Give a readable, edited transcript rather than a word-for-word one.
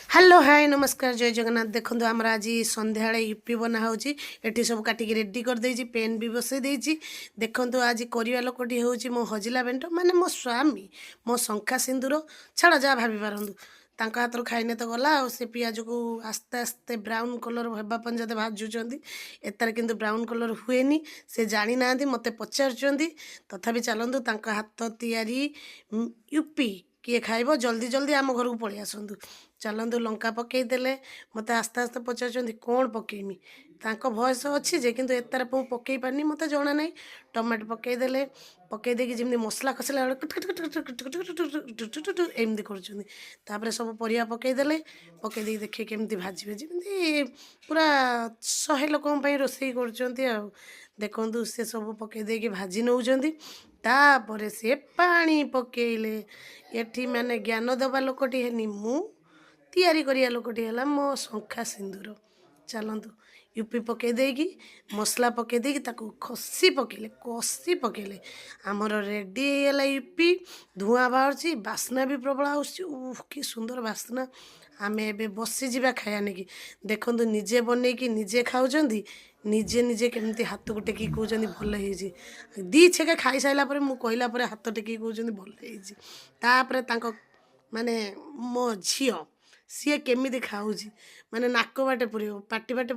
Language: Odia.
ହ୍ୟାଲୋ, ହାଏ, ନମସ୍କାର, ଜୟ ଜଗନ୍ନାଥ। ଦେଖନ୍ତୁ, ଆମର ଆଜି ସନ୍ଧ୍ୟାବେଳେ ୟୁପି ବନା ହେଉଛି। ଏଠି ସବୁ କାଟିକି ରେଡ଼ି କରିଦେଇଛି, ପେନ୍ ବି ବସେଇ ଦେଇଛି। ଦେଖନ୍ତୁ, ଆଜି କରିବା ଲୋକଟି ହେଉଛି ମୋ ହଜିଲା ବେଣ୍ଟ, ମାନେ ମୋ ସ୍ୱାମୀ, ମୋ ଶଙ୍ଖା ସିନ୍ଦୁର। ଛାଡ଼, ଯାହା ଭାବି ପାରନ୍ତୁ। ତାଙ୍କ ହାତରୁ ଖାଇନେ ତ ଗଲା ଆଉ। ସେ ପିଆଜକୁ ଆସ୍ତେ ଆସ୍ତେ ବ୍ରାଉନ୍ କଲର୍ ହେବା ପର୍ଯ୍ୟନ୍ତ ଭାଜୁଛନ୍ତି। ଏଥିରେ କିନ୍ତୁ ବ୍ରାଉନ୍ କଲର୍ ହୁଏନି, ସେ ଜାଣିନାହାନ୍ତି, ମୋତେ ପଚାରୁଛନ୍ତି। ତଥାପି ଚାଲନ୍ତୁ, ତାଙ୍କ ହାତ ତିଆରି ୟୁପି କିଏ ଖାଇବ, ଜଲ୍ଦି ଜଲ୍ଦି ଆମ ଘରକୁ ପଳେଇ ଆସନ୍ତୁ। ଚାଲନ୍ତୁ, ଲଙ୍କା ପକେଇ ଦେଲେ। ମୋତେ ଆସ୍ତେ ଆସ୍ତେ ପଚାରୁଛନ୍ତି, କ'ଣ ପକେଇମି? ତାଙ୍କ ଭଏସ୍ ଅଛି ଯେ, କିନ୍ତୁ ଏତାର ମୁଁ ପକେଇ ପାରିନି, ମୋତେ ଜଣା ନାହିଁ। ଟମାଟୋ ପକେଇ ଦେଲେ। ପକେଇ ଦେଇକି ଯେମିତି ମସଲା କଷିଲା ବେଳେ ଏମିତି କରୁଛନ୍ତି। ତାପରେ ସବୁ ପରିବା ପକେଇ ଦେଲେ। ପକେଇ ଦେଇକି ଦେଖିବେ କେମିତି ଭାଜିବେ, ଯେମିତି ପୁରା 100 ଲୋକଙ୍କ ପାଇଁ ରୋଷେଇ କରୁଛନ୍ତି। ଆଉ ଦେଖନ୍ତୁ, ସେ ସବୁ ପକେଇ ଦେଇକି ଭାଜି ନେଉଛନ୍ତି। ତାପରେ ସେ ପାଣି ପକେଇଲେ। ଏଠି ମାନେ ଜ୍ଞାନ ଦେବା ଲୋକଟି ହେନି ମୁଁ, ତିଆରି କରିବା ଲୋକଟି ହେଲା ମୋ ଶଙ୍ଖା ସିନ୍ଦୁର। ଚାଲନ୍ତୁ, ୟୁପି ପକେଇ ଦେଇକି, ମସଲା ପକେଇ ଦେଇକି ତାକୁ ଖସି ପକେଇଲେ, କଷି ପକେଇଲେ। ଆମର ରେଡ଼ି ହେଇଗଲା ୟୁପି। ଧୂଆଁ ବାହାରୁଛି, ବାସ୍ନା ବି ପ୍ରବଳ ଆସୁଛି। ଉଃ, କି ସୁନ୍ଦର ବାସ୍ନା! ଆମେ ଏବେ ବସିଯିବା ଖାଇବା ନେଇକି। ଦେଖନ୍ତୁ, ନିଜେ ବନେଇକି ନିଜେ ଖାଉଛନ୍ତି। ନିଜେ ନିଜେ କେମିତି ହାତକୁ ଟେକିକି କହୁଛନ୍ତି, ଭଲ ହେଇଛି। ଦି ଛେକା ଖାଇସାରିଲା ପରେ, ମୁଁ କହିଲା ପରେ ହାତ ଟେକିକି କହୁଛନ୍ତି, ଭଲ ହେଇଛି। ତାପରେ ତାଙ୍କ ମାନେ ମୋ ଝିଅ, ସିଏ କେମିତି ଖାଉଛି, ମାନେ ନାକ ବାଟେ ପୁରେଇବ, ପାଟି ବାଟେ।